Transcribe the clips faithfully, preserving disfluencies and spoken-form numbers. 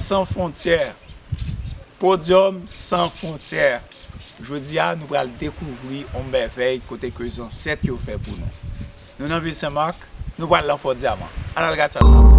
San fwontyè. Podyòm san fwontyè. Jodi a, nou pral dekouvri yon mèvèy kote ke zansèt yo fè pou nou. Nou nan vil Senmak, nou pral nan Fò Dyaman. Ann al gad sa nou.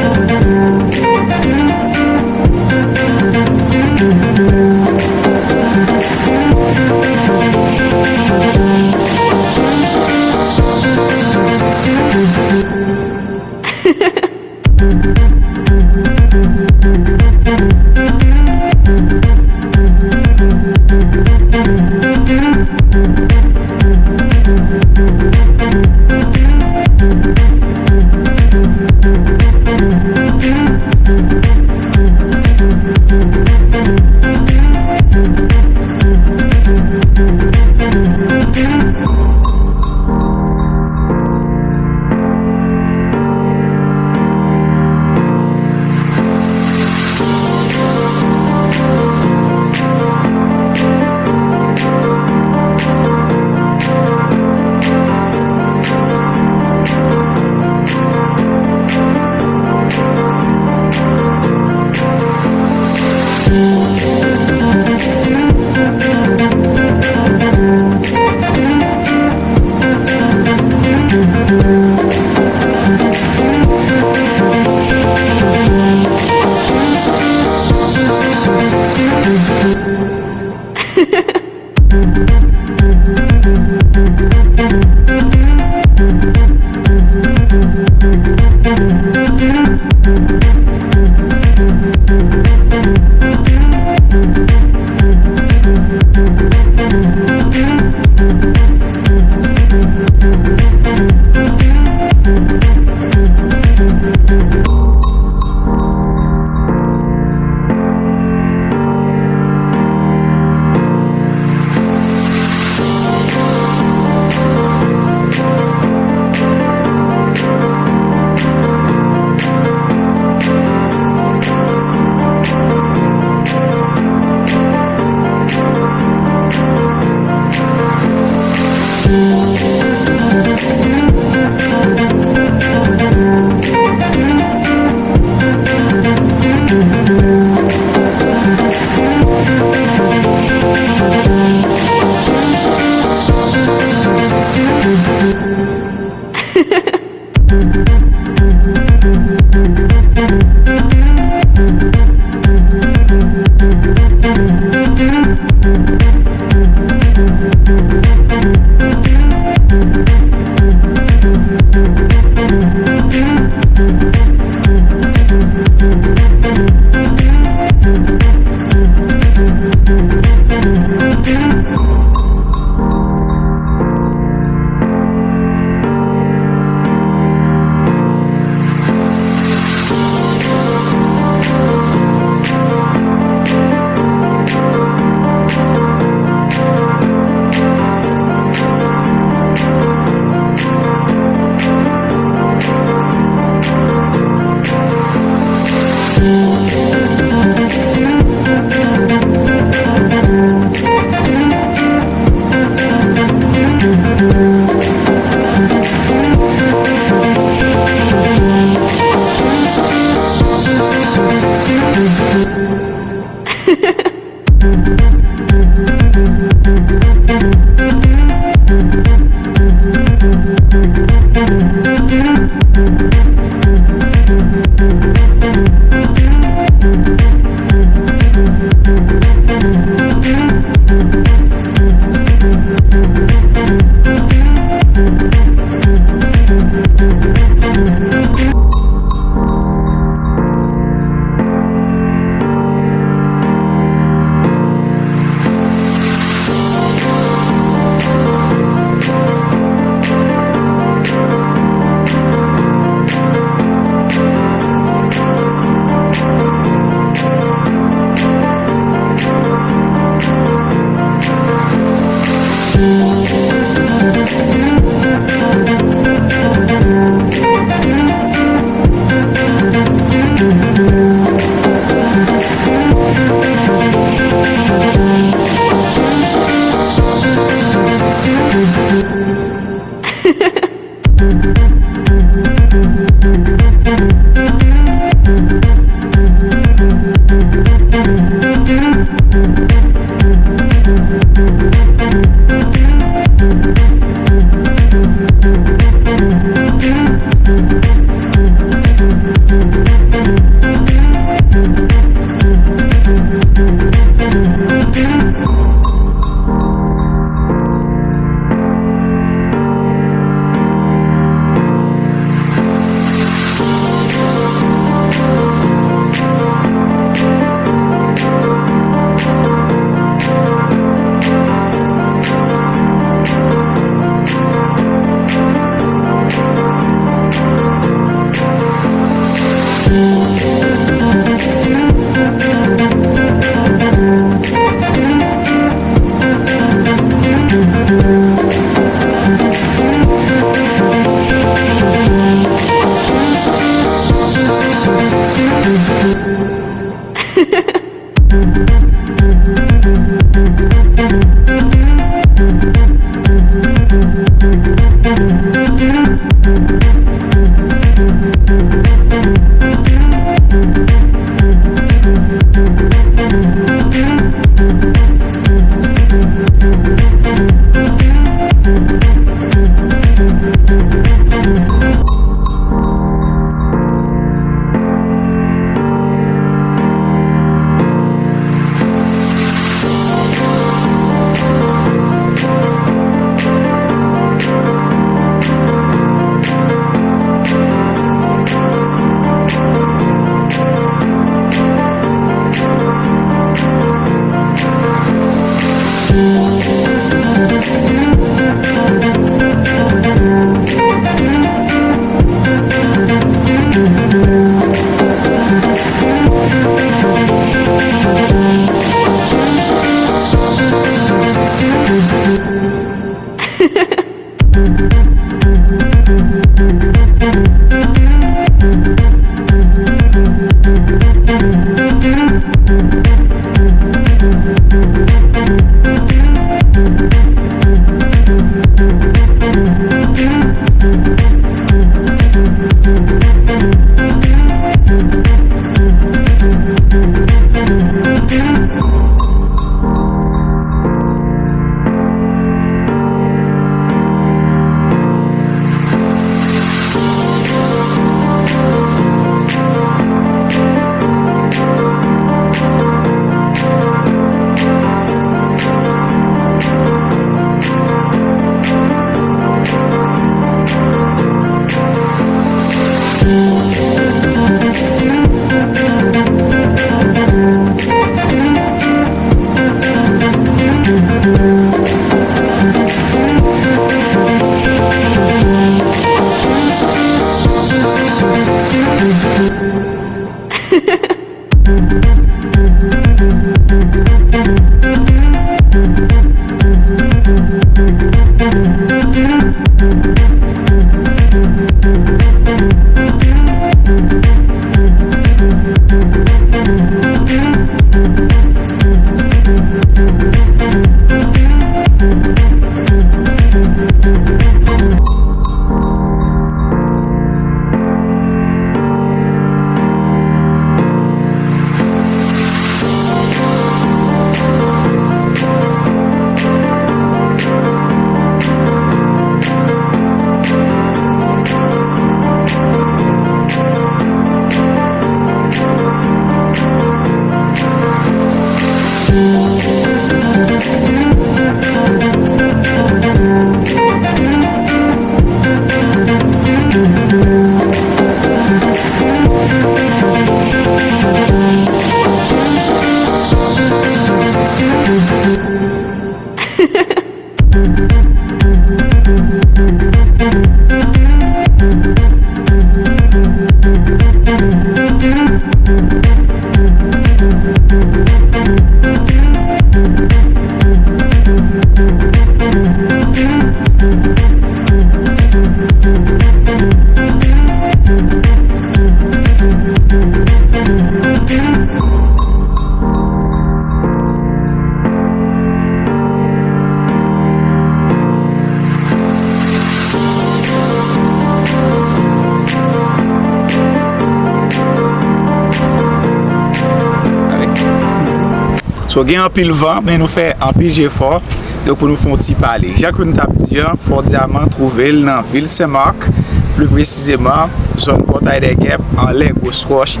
So, gen anpil van, men nou fè anpil jefò. Donk, pou nou fè yon ti pale. Jan ke nou t ap di an, Fò Dyaman twouve l nan vil Sen Mak, pli presizeman, zòn Pòtay dè Gèp, anlè Gwo Wòch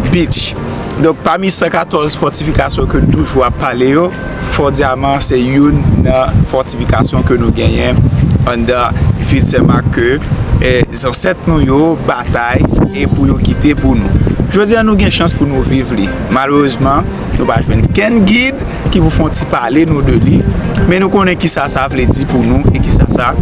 Beach. Donk, pami san katòz fòtifikasyon ke nou toujou ap pale yo, Fò Dyaman se youn nan fòtifikasyon ke nou genyen anndan vil Sen Mak ke, eh, zansèt nou yo batay e pou yo kite pou nou. Jodi a, nou gen chans pou nou viv li. Malerezman, nou pa jwenn kenn gid ki pou fè yon ti pale nou de li, men nou konnen kisa sa vle di pou nou e kisa sa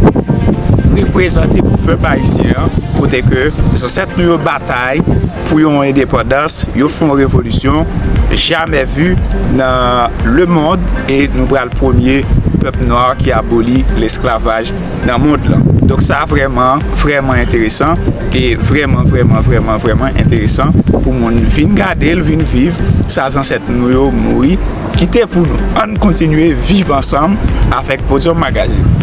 reprezante pou pèp ayisyen an, kote ke zansèt nou yo batay pou yon endepandans, yo fè yon revolisyon jamè vi nan lemonn, e nou pral premye pèp nwa ki aboli lesklavaj nan mond lan. Donk sa vrèman, vrèman enteresan, e vrèman, vrèman, vrèman, vrèman enteresan pou moun vin gade l, vin viv sa zansèt nou yo mouri kite pou nou. Ann kontinye viv ansanm avèk Podium Magazine.